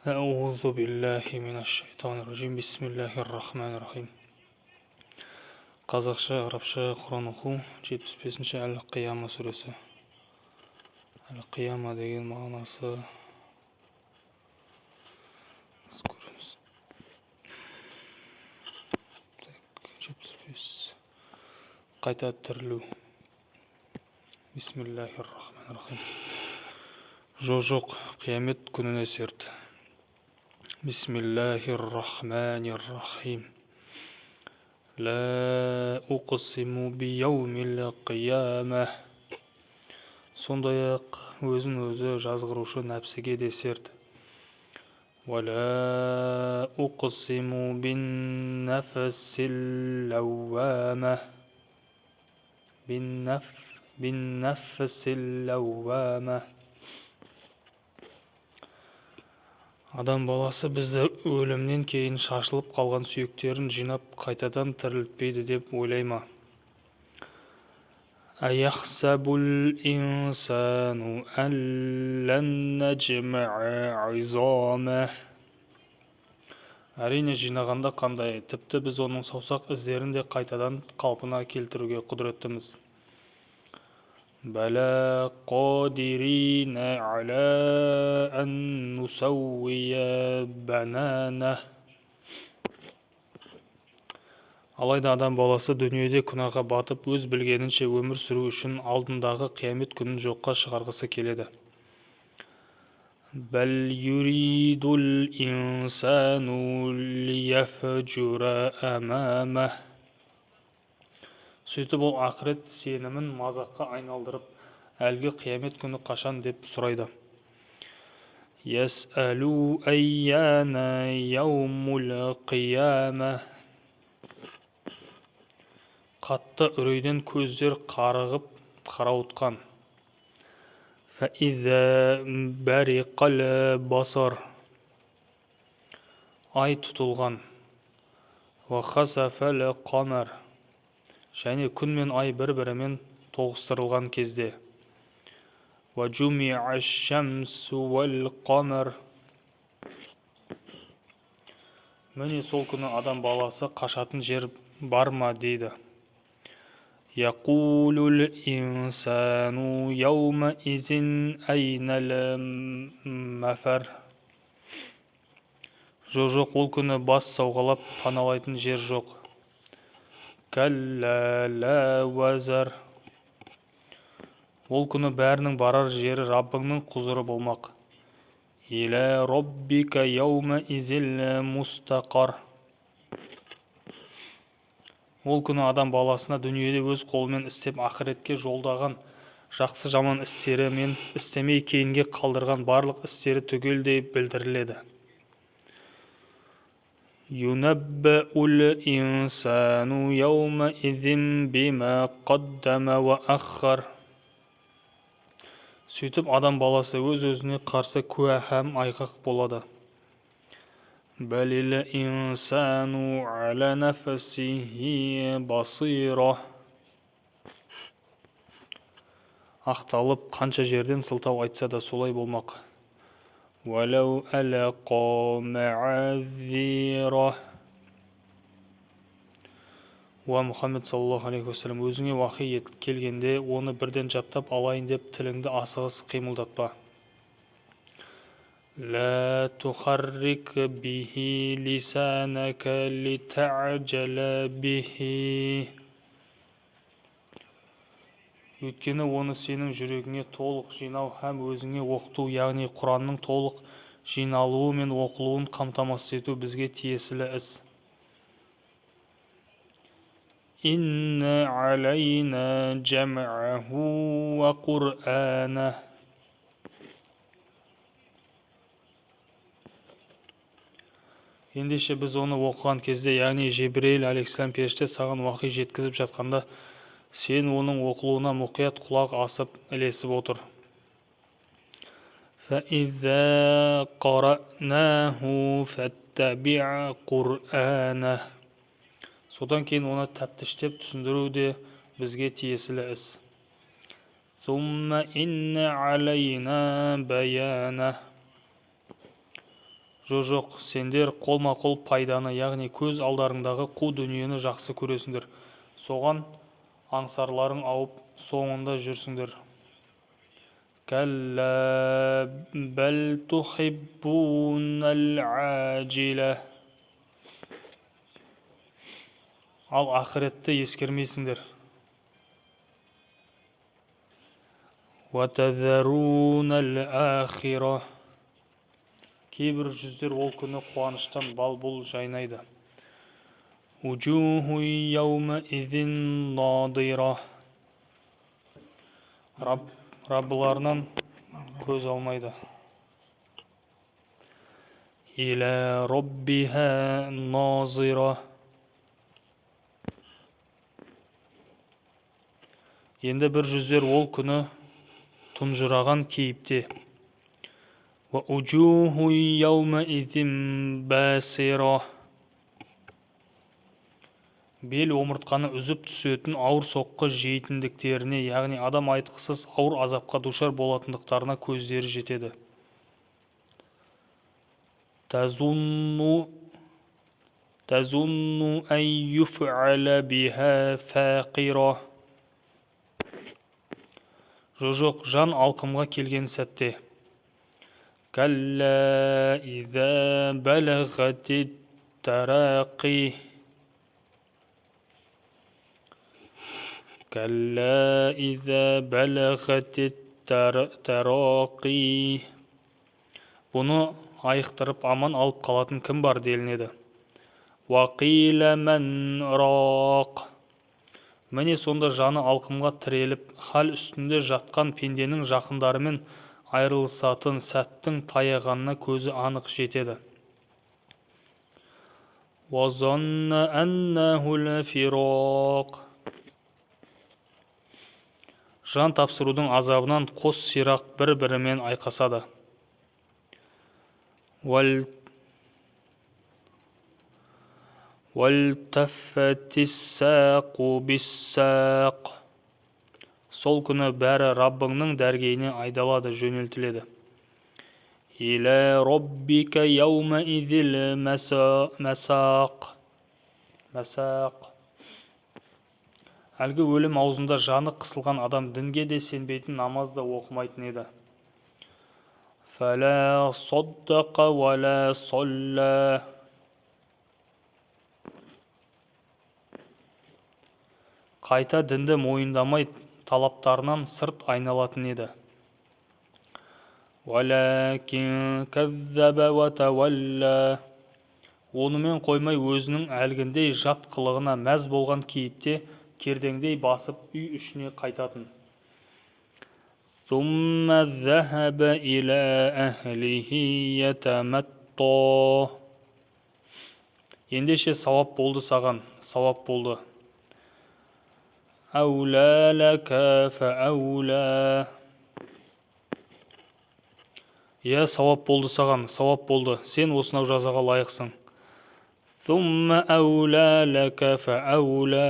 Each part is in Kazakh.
Әғузу биллахи минаш-шайтанир-раджим. Бисмиллахир-рахманир-рахим. Қазақша, арабша Құран оқу, 75-ші Әл-Қияма сүресі. Әл-Қияма деген мағынасы көреміз. Так, 75. Қайта тірілу. Бисмиллахир-рахманир-рахим. Жоқ, қиямет күніне серт. Бисмиллахир-рахманир-рахим. Ла уқсиму бияумил қияма. Сондай-ақ өзін өзі жазғырушы нәпсіге де серт. Уа ла уқсиму бин-нафсил лауама. Бин-нафсил лауама. Адам баласы бізді өлімнен кейін шашылып қалған сүйектерін жинап қайтадан тірілтпейді деп ойлай ма? Аяхсабул инсану аллан нажмаа изамah. Әрине, жинағанда қандай, тіпті біз оның саусақ іздерін де қайтадан қалпына келтіруге құдіреттіміз. Бәлә қадирина аля ан нусауия банана. Алайда адам баласы дүниеде күнәға батып, өз білгенінше өмір сүру үшін алдындағы қиямет күнін жоққа шығарғысы келеді. Бәл юридул инсану лияфжура амамах. Сөйтіп ол ақырет сенімін мазаққа айналдырып, әлгі қиямет күні қашан деп сұрайды. Ясәлу айяна яумул қияма. Қатты үрейден көздер қарығып қарауытқан. Фәиза бариқал басар. Ай тұтылған. Уа хасафал қамар. Және күн мен ай бір-бірімен тоғыстырылған кезде. Уа жумиаш-шамсу уал қамар. Міне сол күні адам баласы қашатын жер бар ма дейді. Яқулул инсану яума изин айнал мафар. Жоқ, ол күні бас сауғалап паналайтын жер жоқ. Кәллә лә уәзар. Ол күні бәрінің барар жері Раббыңның құзыры болмақ. Илә роббика яума изил мустақар. Ол күні адам баласына дүниеде өз қолымен істеп ақыретке жолдаған жақсы жаман істері мен істемей кейінге қалдырған барлық істері түгелдей білдіріледі. Юнаббаул инсану яума изин бима қаддама уа аххар. Сөйтіп адам баласы өз-өзіне қарсы куә һәм айғақ болады. Бәлил инсану аля нафсихи басира. Ақталып қанша жерден сылтау айтса да солай болмақ. Уәләу әләқа мәәзира. Уа Мұхаммед саллаллаху алейхи уассалам, өзіңе уахи келгенде оны бірден жаттап алайын деп тіліңді асығыс қимылдатпа. Ла тухаррик бихи лисанака лита'жала бихи. Өйткені оны сенің жүрегіңе толық жинау һәм өзіңе оқыту, яғни Құранның толық жиналуы мен оқылуын қамтамасыз ету бізге тиесілі іс. Инна алайна жам'аху ва Qur'ана. Ендеше біз оны оқыған кезде, яғни Жебірейіл алейхиссалам періште саған уахи жеткізіп жатқанда, сен оның оқылуына мұқият құлақ асып, ілесіп отыр. Фәиза қаранаху фәттәби' Qur'ана. Содан кейін оны тәптіштеп түсіндіру де бізге тиесілі іс. Сумма инна алайна баяна. Жо-жоқ, сендер қолма-қол пайданы, яғни көз алдарыңдағы қу дүниені жақсы көресіңдер. Соған аңсарларың ауып, соңында жүрсіңдер. Кәллә бәл тухиббунал ажила. Ал ақыретті ескермейсіңдер. Уа тазарунал ахира. Кейбір жүздер ол күні қуаныштан бал-бұл жайнайды. Уджуху яума изин надира. Раббыларынан көз алмайды. Иля роббиха назира. Енді бір жүздер ол күні тұнжыраған кейіпте. Уа уджуху яума изин басира. Бел омыртқаны үзіп түсетін ауыр соққы жейтіндіктеріне, яғни адам айтқысыз ауыр азапқа душар болатындықтарына көздері жетеді. Тазунну ан юф'ала биха фақира. Жо-жоқ, жан алқымға келген сәтте. Кәллә иза балағатит тарақи. Кәллә иза балағатит тарақи. Бұны айықтырып аман алып қалатын кім бар делінеді. Уақила мән рақ. Міне сонда жаны алқымға тіреліп, хал үстінде жатқан пенденің жақындарымен айырылысатын сәттің таяғанына көзі анық жетеді. Уазанна аннахул фирақ. Жан тапсырудың азабынан қос сирақ бір-бірімен айқасады. Уәлтаффатис сақу биссақ. Сол күні бәрі Раббыңның дәргейіне айдалады, жөнелтіледі. Иля роббика яума изил масақ. Масақ. Әлгі өлім аузында жаны қысылған адам дінге де сенбейтін, намаз да оқымайтын еді. Фәлә саддақа уәлә солла. Қайта дінді мойындамай талаптарынан сырт айналатын еді. Уәләкин кәззәбә уә тәуәллә. Онымен қоймай өзінің әлгіндей жат қылығына мәз болған кейіпте кердеңдей басып үй ішіне қайтатын. Сумма захаба иля әхлихи ятаматта. Ендеше сауап болды саған, сауап болды. Әулә ләкә фәәулә. Иә, сауап болды саған, сауап болды. Сен осынау жазаға лайықсың. Сумма әулә ләкә фәәулә.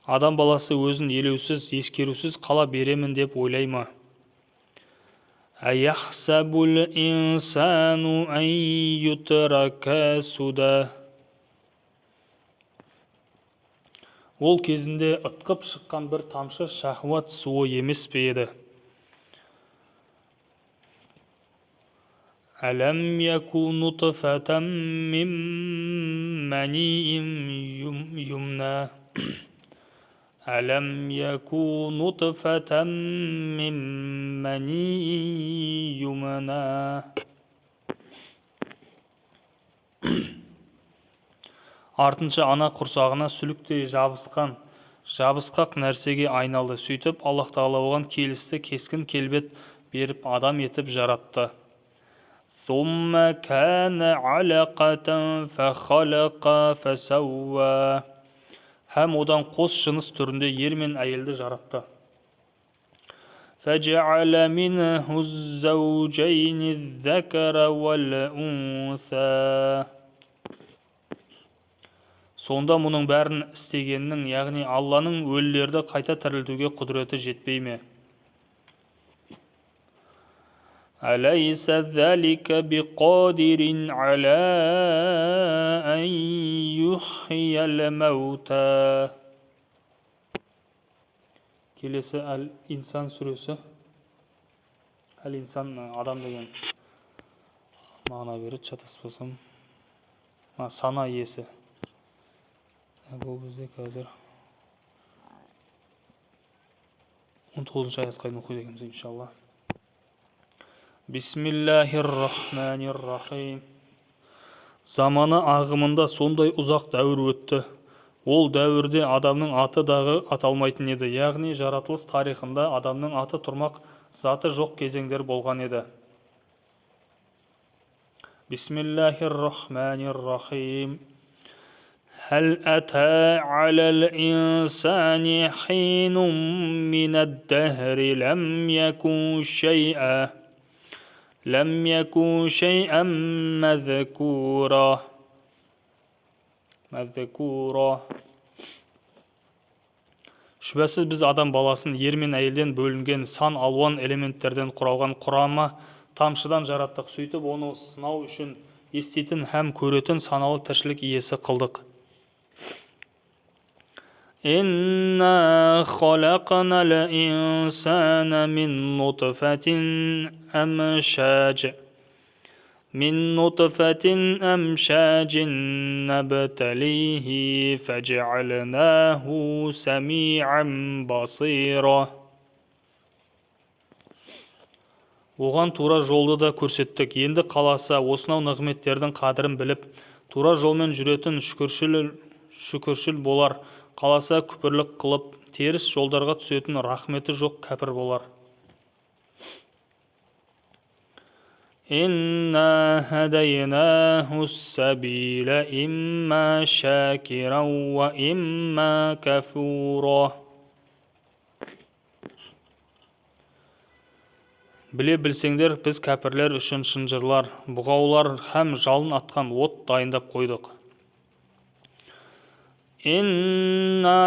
Адам баласы өзін елеусіз, ескерусіз қала беремін деп ойлай ма? Әяхсабул инсану ан ютрака суда. Ол кезінде ытқып шыққан бір тамшы шахуат суы емес пе еді? Әләм яку нутфатан мин маниин юмна. Әләм яку нутфатан мин маниин юмна. Артынша ана құрсағына сүліктей жабысқан, жабысқақ нәрсеге айналды. Сөйтіп Аллаһ Тағала оған келісті кескін келбет беріп адам етіп жаратты. Сумма кана алақатан фахалақа фасауа. Һәм одан қос жыныс түрінде ер мен әйелді жаратты. Фәжа'ала минху ззаужайни ззакара вал-унса. Сонда мұның бәрін істегеннің, яғни Алланың өлілерді қайта тірілтуге құдіреті жетпей ме? أليس ذلك بقادر على أن يحيي الموتى. Келесі Әл-Инсан сүресі. Әл-Инсан адам деген мағына береді, шатаспасам. Сана иесі. Бұл бізде қазір 19 аятқа дейін оқиды екенбіз, иншалла. Бисмиллахир-рахманир-рахим. Заманы ағымында сондай ұзақ дәуір өтті. Ол дәуірде адамның аты дағы аталмайтын еді, яғни жаратылыс тарихында адамның аты тұрмақ заты жоқ кезеңдер болған еді. Бисмиллахир-рахманир-рахим. Хәл ата алал инсани хинун минад-дахри лам якун шай'a лам якун шай'ан мазкура. Мәзкура. Шүбәсіз біз адам баласын ер мен әйелден бөлінген сан алуан элементтерден құралған құрама тамшыдан жараттық. Сөйтіп оны сынау үшін еститін һәм көретін саналы тіршілік иесі қылдық. Инна халақнал инсана мин нутфатин амшаж. Мин нутфатин амшажин набталихи фаж'алнаху сами'ан басира. Оған тура жолды да көрсеттік. Енді қаласа осынау нығметтердің қадірін біліп, тура жолмен жүретін шүкіршіл болар. Қаласа күпірлік қылып, теріс жолдарға түсетін рахметі жоқ кәпір болар. Инна хадайнаху ссабила имма шакиран ва имма кафура. Біле білсеңдер, біз кәпірлер үшін шынжырлар, бұғаулар һәм жалын атқан от дайындап қойдық. Инна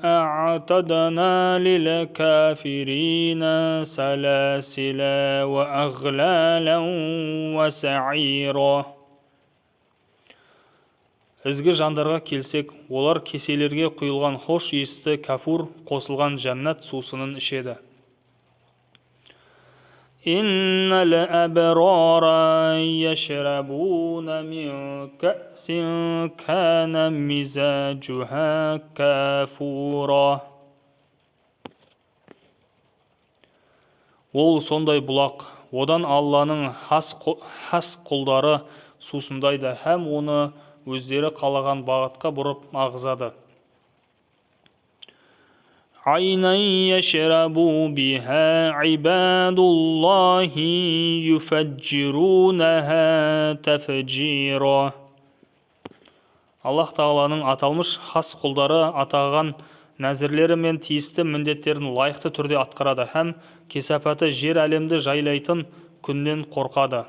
а'тадна лил кафирина саласила ва ағлалан ва са'ира. Ізгі жандарға келсек, олар кеселерге құйылған хош иісті кафур қосылған жәннат сусынын ішеді. Иннал абрара яшрабуна мин кәсин кана мизажуха кафура. Ол сондай бұлақ, одан Алланың хас құлдары сусындайды һәм оны өздері қалаған бағытқа бұрып ағызады. Айнан яшрабу биха ибадуллахи юфаджирунаха тафджира. Аллах Тағаланың аталмыш хас құлдары атаған нәзірлері мен тиісті міндеттерін лайықты түрде атқарады һәм кесапаты жер әлемді жайлайтын күннен қорқады.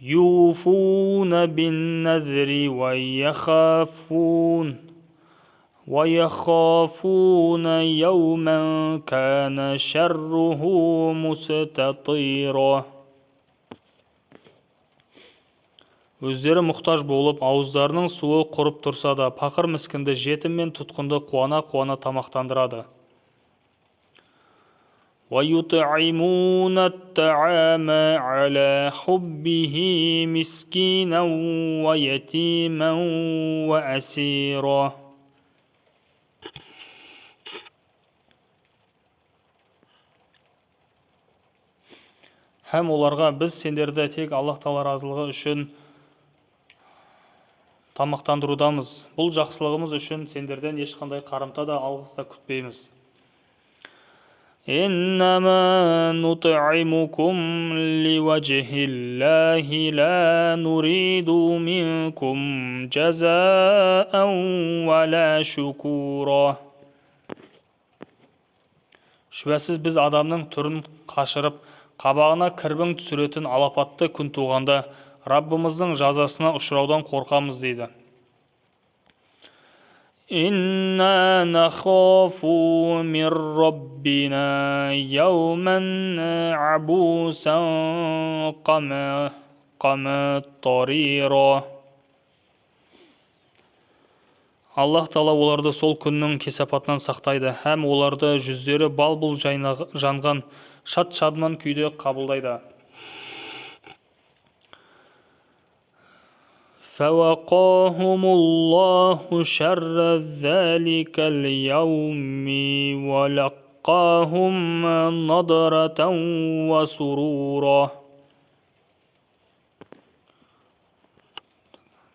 Юфуна бин нәзри ва яхафун ويخافون يوما كان شره مستطيرا. Өздері мұқтаж болып, ауыздарының суы құрып тұрса да, пақыр міскінді, жетім мен тұтқынды қуана-қуана тамақтандырады. ويطعمون الطعام على حبه مسكينا ويتيما وأسيرا. Һәм оларға біз сендерді тек Аллах Тағала разылығы үшін тамақтандырудамыз. Бұл жақсылығымыз үшін сендерден ешқандай қарымта да алғыс та күтпейміз. Иннама нутъимукум ливаджхиллахи ла нуриду минкум жазаан ва ла шукура. Шүбәсіз біз адамның түрін қашырып, қабағына кірбің түсіретін алапатты күн туғанда Раббымыздың жазасына ұшыраудан қорқамыз дейді. إنا نخاف من ربنا يوما عبوسا قمطريرا. Аллаһ Тағала оларды сол күннің кесапатынан сақтайды һәм оларды жүздері бал-бұл жанған шат-шадыман күйде қабылдайды. فَوَقَاهُمُ اللَّهُ شَرَّ ذَلِكَ الْيَوْمِ وَلَقَّاهُمْ نَضْرَةً وَسُرُورًا.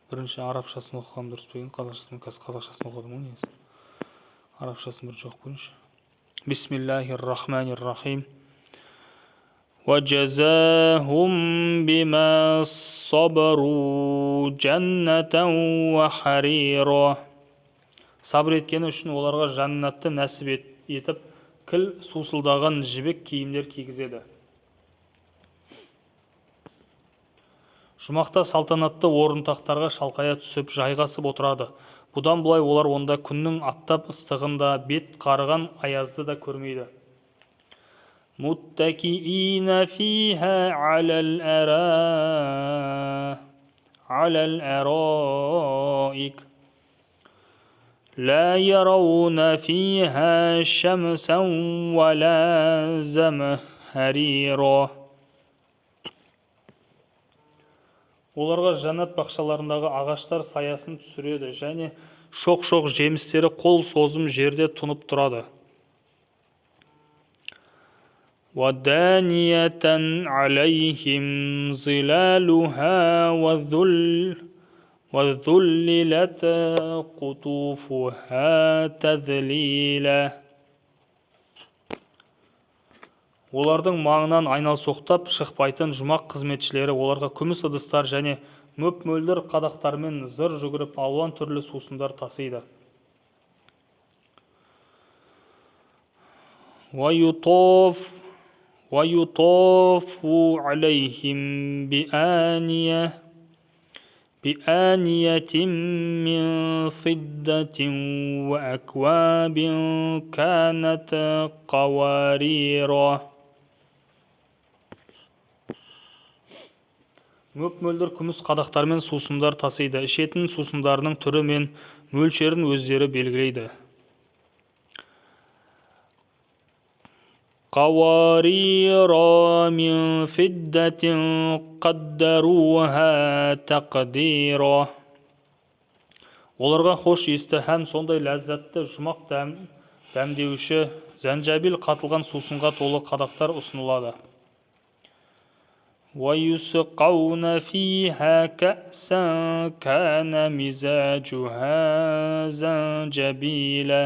Бірінші арабшасын оқығаным дұрыс па екен, қазақшасын, қазір қазақшасын оқыдым ғой негізі. Арабшасын бірінші оқып көрейінші. Бисмиллахир-рахманир-рахим. وَجَزَاهُمْ بِمَا صَبَرُوا جَنَّةً وَحَرِيرًا. Сабыр еткені үшін оларға жәннатты нәсіп етіп, кіл сусылдаған жібек киімдер кигізеді. Жұмақта салтанатты орынтақтарға шалқая түсіп, жайғасып отырады. Бұдан былай олар онда күннің аптап ыстығын да, бет қарыған аязды да көрмейді. Муттакиина фиха алал араик. Ла ярауна фиха шамсан ва ла замхарира. Оларға жәннат бақшаларындағы ағаштар саясын түсіреді және шоқ-шоқ жемістері қол созым жерде тұнып тұрады. وَدَانِيَةً عَلَيْهِمْ ظِلَالُهَا وَذُلِّلَتْ قُطُوفُهَا تَذْلِيلًا. Олардың маңынан айналсоқтап шықпайтын жұмақ қызметшілері оларға күміс ыдыстар және мөп-мөлдір қадақтармен зыр жүгіріп алуан түрлі сусындар тасиды. وَيُطَافُ عَلَيْهِمْ بِآنِيَةٍ مِّن فِضَّةٍ وَأَكْوَابٍ كَانَتْ قَوَارِيرَ. Мөп-мөлдір күміс қадақтармен сусындар тасиды. Ішетін сусындарының түрі мен мөлшерін өздері белгілейді. قَوَارِيرَ مِنْ فِضَّةٍ قَدَّرُوهَا تَقْدِيرًا. Оларға хош иісті һәм сондай ләззатты жұмақ дәмдеуші зәнжәбил қатылған сусынға толы қадақтар ұсынылады. وَيُسْقَوْنَ فِيهَا كَأْسًا كَانَ مِزَاجُهَا زَنْجَبِيلًا.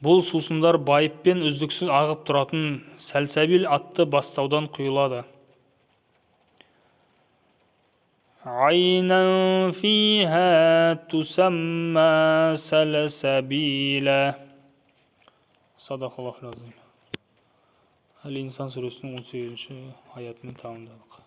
Бұл сусындар байыппен үздіксіз ағып тұратын сәлсәбил атты бастаудан құйылады. عَيْنًا فِيهَا تُسَمَّى سَلْسَبِيلًا. Sadaqallahu azim. Əl-İnsan suresinin 18-ci ayətini tamamladıq.